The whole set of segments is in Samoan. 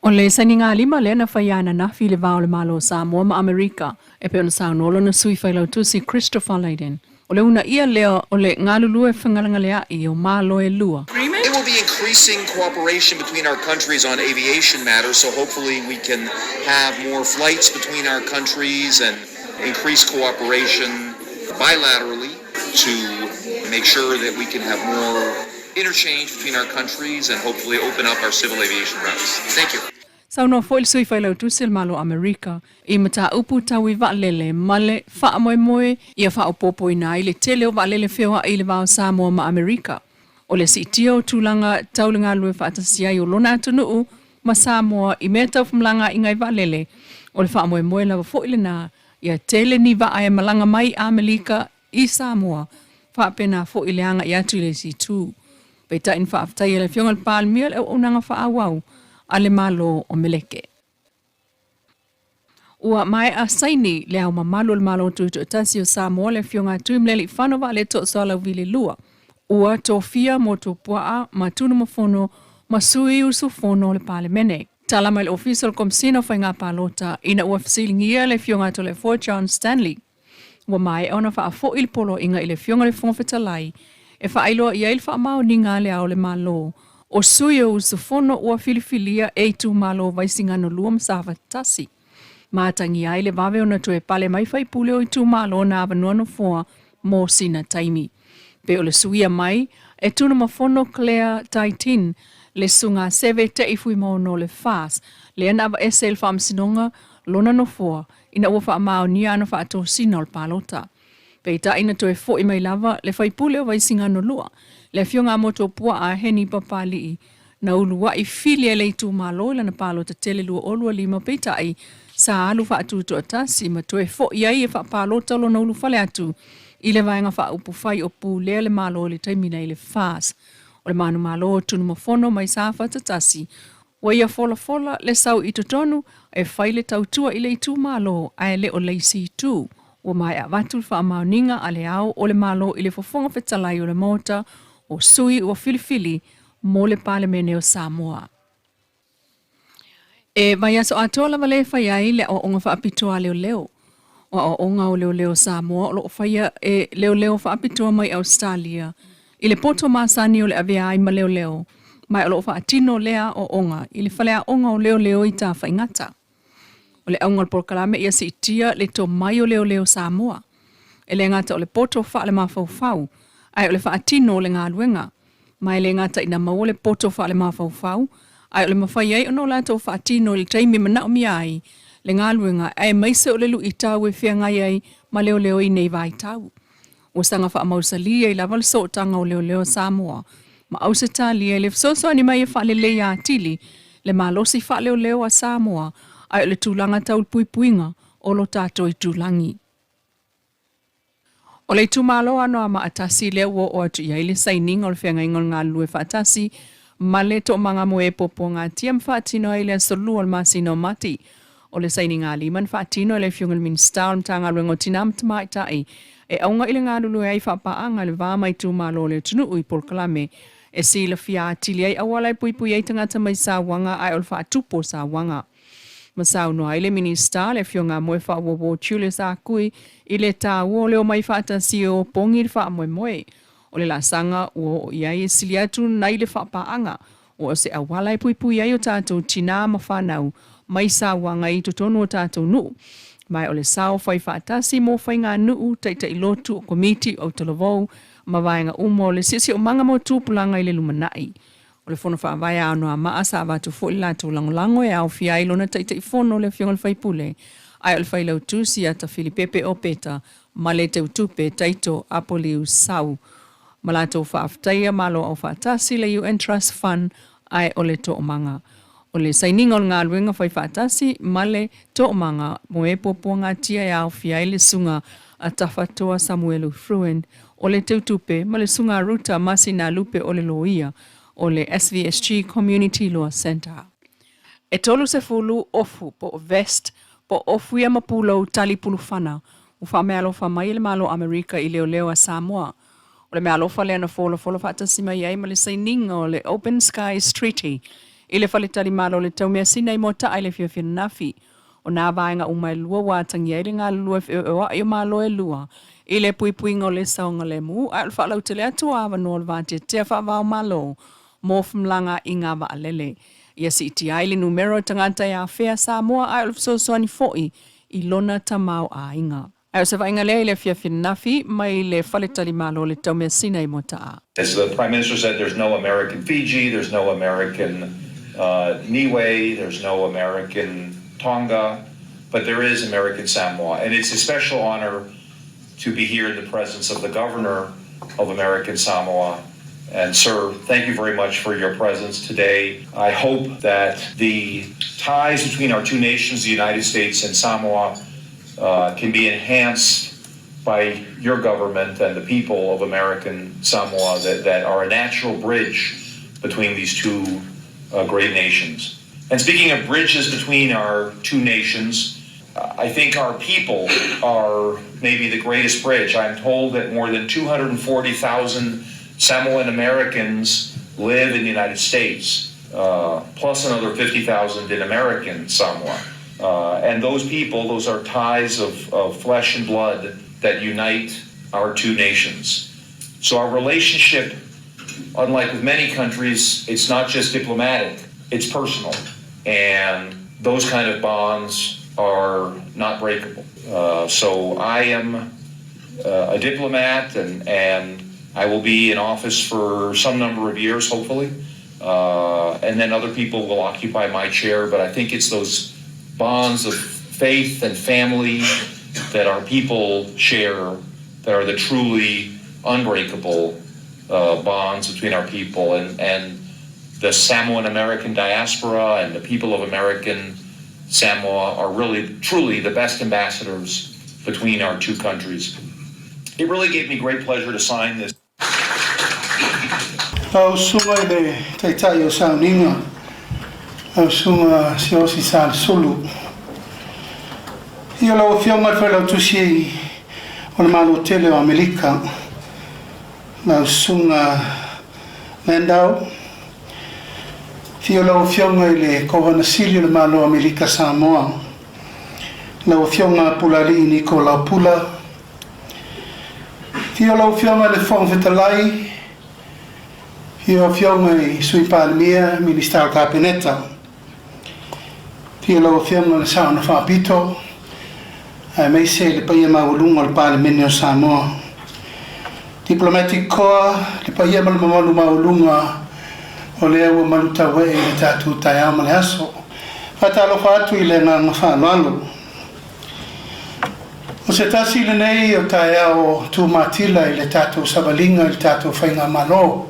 O le sainigalima lea na faia ananafi i le va o le Malo o Samoa ma Amerika e pei ona saunoa lona Sui Failautusi Christopher Leyden. O le uunaia lea o le galulue fegalegalea'i o Malo e lua. It will be increasing cooperation between our countries on aviation matters, so hopefully we can have more flights between our countries and increase cooperation bilaterally to make sure that we can have more interchange between our countries and hopefully open up our civil aviation routes. Thank you. Saunoa foi le Sui Failautusi o le Malo o Amerika i mataupu tau i vaalele ma le faamoemoe ia faaopoopoina ai le tele o vaalele feoai i le va o Samoa ma Amerika. O le siitia o tulaga tau le galulue faatasi ai o lona atunuu ma Samoa i mea tau femalagaaiga i vaalele, o le faamoemoe lava foi lena ia tele ni vaa e malaga mai Amelika i Samoa, faapena foi le agai atu i le isi itu. Peitai na faafetaia e le Afioga i le Palemia le auaunaga faaauau a le Malo o Meleke. Ua maea saini Le Ao Mamalu o le Malo Tutoatasi o Samoa le Afioga a Tuimalealiifano Vaaletoa Sualauvi II, ua tofia mo Tupuaa ma Tunumafono ma sui usufono o le Palemene. Tala mai le Ofisa o le Komesina o Faiga Palota ina ua fesiligia le Afioga a Toleafoa John Stanley, Ua maea ona faafoi le poloaiga i le Afioga i le Fofoga Fetalai e faailoa i ai le faamaoniga a Le Ao o le Malo o sui o usufono ua filifilia e itumalo Vaisigano 2 ma Safata 1. Matagia ai le vave ona toe pale mai faipule o itumalo na avanoa nofoa mo sina taimi. Pe o le suia mai e Tunumafono Claire Taitin le susuga Seve Te'i Fuimaono o le FAS lea na aveese e le Faamasinoga lona nofoa ina ua faamaonia ana faatosina o le palota. Peitai na toe fo'i mai lava le faipule o Vaisigano 2, le Afioga a Motuopuaa Heni Papali'i, na ulua'i fili ai le itumalo i lana palota tele 2025 peitai sa alu faatutoatasi ma toe fo'i ai e faapalota lona ulufale atu i le Vaega Faaupufai o pulea le Malo i le taimi nei le FAS. O le manumalo o Tunumafono mai Safata 1 Ua ia folafola le sau i totonu e fai le tautua i le itumalo ae le o le isi itu. Ua maea avatu le faamaoniga a Le Ao o le Malo i le Fofoga Fetalai o le Maota o Sui ua filifili mo le Palemene o Samoa. E vaiaso atoa lava lea e fai ai le aoaoga faapitoa a leoleo. O aoaoga o leoleo o Samoa o lo o faia e leoleo faapitoa mai Ausetalia i le poto masani o le avea ai ma leoleo, ma o lo o faatino lea aoaoga i le faleaoga o leoleo i Tafaigata. O le auga o le polokalame ia siitia le tomai o leoleo Samoa. E le gata o le poto faalemafaufau, ae o le faatino o le galuega. Ma e le gata ina maua le poto faalemafaufau, ae o le mafai ai ona o latou faatino i le taimi e manaomia ai le galuega aemaise o le luitau e feagai ai ma leoleo i nei vaitau. Ua saga faamausalia ai lava le sootaga o leoleo Samoa ma Ausetalia i le fesoasoani mai e faaleleia atili le malosi faaleoleo a Samoa ae o le tulaga tau le puipuiga o lo tatou itulagi. O le itumalo Anoamaa 1 lea ua oo atu i ai le sainiga o le feagaiga o le galulue faatasi ma le Toomaga Moe Puapuagatia ma faatino ai i le aso 2 o le masina o Mati. O le sainigalima na faatino e le Afioga i le Minisita o le Matagaluega o Tina ma Tamaitai e auga i le galulue ai faapaaga i le va ma itumalo o le atunuu i polokalame e silafia atili ai auala e puipui ai tagata mai sauaga ae o le faatupu o sauaga. Ma saunoa ai le Minisita, le Afioga a Moefaauouo Julius Ah Kui i le taua o le omai faatasi e opogi le faamoemoe o le laasaga ua oo i ai e sili atu nai le faapaaga ua o se auala e puipui ai o tatou tinā ma fanau mai sauaga i totonu o tatou nuu. Ma o le sao fai faatasi mo faiganuu, taitai lotu, o komiti, o autalavou ma vaega uma o le siosiomaga mo tupulaga i le lumanai. O le Fono Faavae a Anoamaa sa avatu foi le latou lagolago e aofia ai lona Taitaifono le Afioga i le Faipule ae o le Failautusi ia Tafilipepe Opeta ma le Teutupe Taito Apoliu Sau ma latou faafetaia Malo Aufaatasi le UN Trust Fund ae o le Toomaga o le sainiga o le galuega fai faatasi ma le Toomaga mo e puapuagatia e aofia ai le Susuga a Tafatoa Samuelu Fruin o le Teutupe ma le Susuga a Ruta Masinalupe o le Loia o le SVSG Community Law Centre. E 30 ofu po o vest po o ofu ia ma pulou tali pulufana ua faameaalofa mai e le Malo o Amerika i leoleo a Samoa. O le meaalofa lea na folafola faatasi mai ai ma le sainiga o le Open Skies Treaty. I le faletalimalo o le Taumeasina i Moata'a i le afiafi ananafi. O nā vaega uma e lua ua atagia ai le galulue feoeoa'i o Malo e lua i le puipuiga o le saogalemu, ae o le faalautele atu o avanoa o le vateatea faava-o-Malo mo fmlagaaiga vaalele. Ia siitia ai le numera o tagata e afea Samoa ae o le fesoasoani foi i lona tamaoaiga. Ae o se vaaiga lea i le afiafi ananafi mai le faletalimalo o le Taumeasina i Moata'a. As the Prime Minister said, there's no American Fiji, there's no American Niue, there's no American Tonga, but there is American Samoa. And it's a special honor to be here in the presence of the governor of American Samoa. And, sir, thank you very much for your presence today. I hope that the ties between our two nations, the United States and Samoa, can be enhanced by your government and the people of American Samoa that, that are a natural bridge between these two great nations. And speaking of bridges between our two nations, I think our people are maybe the greatest bridge. I'm told that more than 240,000 Samoan Americans live in the United States, plus another 50,000 in American Samoa. And those people, those are ties of, of flesh and blood that unite our two nations. So our relationship, unlike with many countries, it's not just diplomatic, it's personal. And those kind of bonds are not breakable. So I am a diplomat and, and I will be in office for some number of years, hopefully. And then other people will occupy my chair. But I think it's those bonds of faith and family that our people share that are the truly unbreakable bonds between our people. And, and the Samoan American diaspora and the people of American Samoa are really, truly the best ambassadors between our two countries. It really gave me great pleasure to sign this. Lau Susuga i le Taitai o Sauniga, lau Susuga Siaosi Salesulu. Ia lau Afioga i le Failautusi o le Malo Tele o Amerika, lau Susuga Landau. Afio lau Afioga i le Kovana Sili o le Malo o Amerika Samoa, lau Afioga Pulalii Niko Laupula. Afio lau Afioga i le Fofoga Fetalai, afio Afioga i Sui Palemia, Minisita o le Kapeneta. Afio lau Afioga i le Saono Faapito, aemaise le paia maualuga o le Palemene o Samoa. Diplomatic Corps, le paia ma le mamalu maualuga o lea ua malutauee i le tatou taeao ma le aso. Faatalofa atu i le agaga faaaloalo. O se tasi lenei o taeao tumatila i le tatou savaliga i le tatou faigamalo.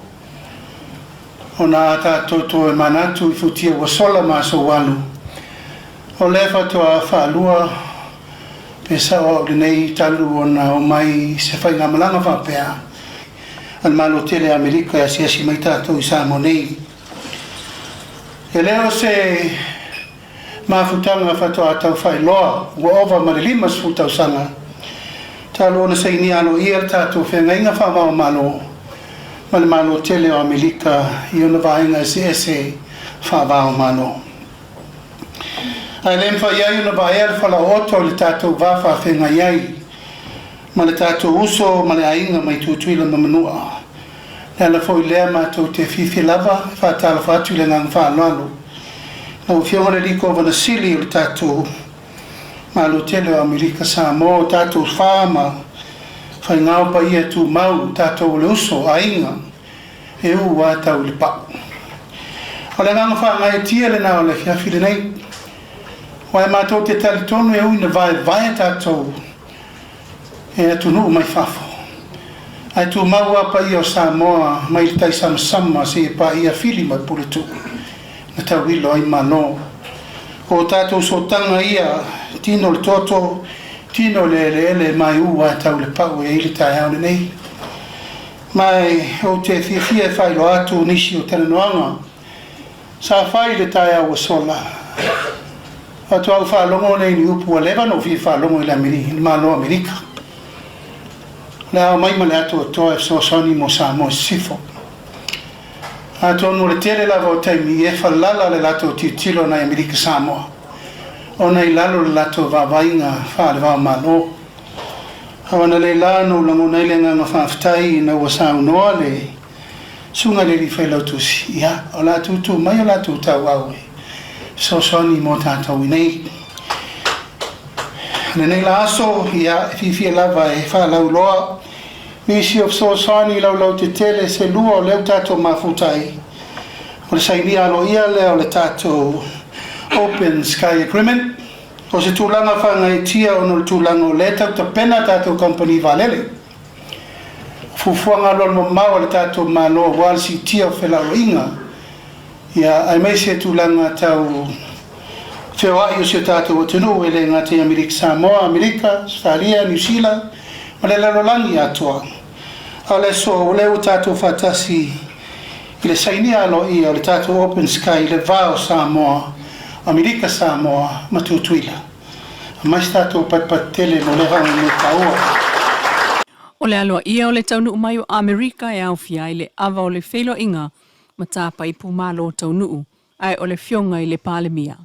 Ona a tatou toe manatu i futia ua sola ma aso ua alu, o lea faatoa faalua pe sao au lenei talu ona omai se faigamalaga faapea a le Malo tele a Amerika e asiasi mai tatou i Samoa nei. E le o se mafutaga faatoa tau faailoa ua ova ma le 50 tausaga talu ona sainia aloaia le tatou feagaiga faava-o-Malo ma le Malo tele o Amerika i ona vaega eseese faava-o-Malo. Ae le mafai ai ona vaea le falaooto i le tatou va faafeagai ai ma le tatou uso ma le aiga mai Tutuila ma Manua. Le ala foi lea matou te fiafia lava e faatalofa atu i le agaga faaaloalo i lau Afioga i le Alii Kovana Sili o le tatou Malo tele o Amerika Samoa, o tatou fa ma faigao paia tumau, tatou o le uso, aiga, e ū a tau i le pau. O le agaga faagaeetia lena o le afiafi lenei, aua e matou te talitonu e ui ina vaevae tatou e atunuu mai fafo, ae tumau a paia o Samoa mai le tai samasama seia paia Fili ma Puletuu na tauilo ai Malo. O o tatou sootaga ia, tino le toto, tino le eleele ma e ū a tau i le pau e ai le taeao lenei. Ma ou te fiafia e faailoa atu nisi o talanoaga sa fai i le taeao ua sola. Faatoa ou faalogo lea i ni upu ua leva ona ou fia faalogo i le Malo o Amerika. O le a omai ma le atoatoa e fesoasoani mo Samoa i Sisifo. Atonu o le tele lava o taimi e falala le latou tilotilo nai Amerika Samoa, ona i lalo o le latou vaavaaiga faale-va-o-Malo. Ae analeila na ou lagona ai le agaga faafetai ina ua saunoa le Susuga i le Alii Failautusi, ia, o le a tutu mai o latou tauau e fesoasoani mo tatou iinei. I lenei la aso, ia, e fiafia lava e faalauiloa nisi o fesoasoani laulautetele se lua o lea ua tatou mafuta ai, o le sainia aloaia lea o le tatou Open Sky Agreement. O se tulaga faagaeetia ona o le tulaga o lea e tau tapena a tatou kamupani vaalele. O fuafuaga alualumamao a le tatou Malo aua le siitia o felauaiga, ia, aemaise tulaga tau feoai o si o tatou atunuu e le gata i Amerika Samoa, Amerika, Ausetalia, Niu Sila ma le lalolagi atoa. A o le aso o lea ua tatou faatasi i le sainia aloaia o le tatou Open Sky i le va o Samoa, Amerika Samoa ma Tutuila. Aumai se tatou patipati tele mo lea faamoemoe taua. O le aloaia o le taunuu mai o Amerika e aofia ai le ava o le feiloaiga ma tapai pumalo taunuu, ae o le Afioga i le Palemia.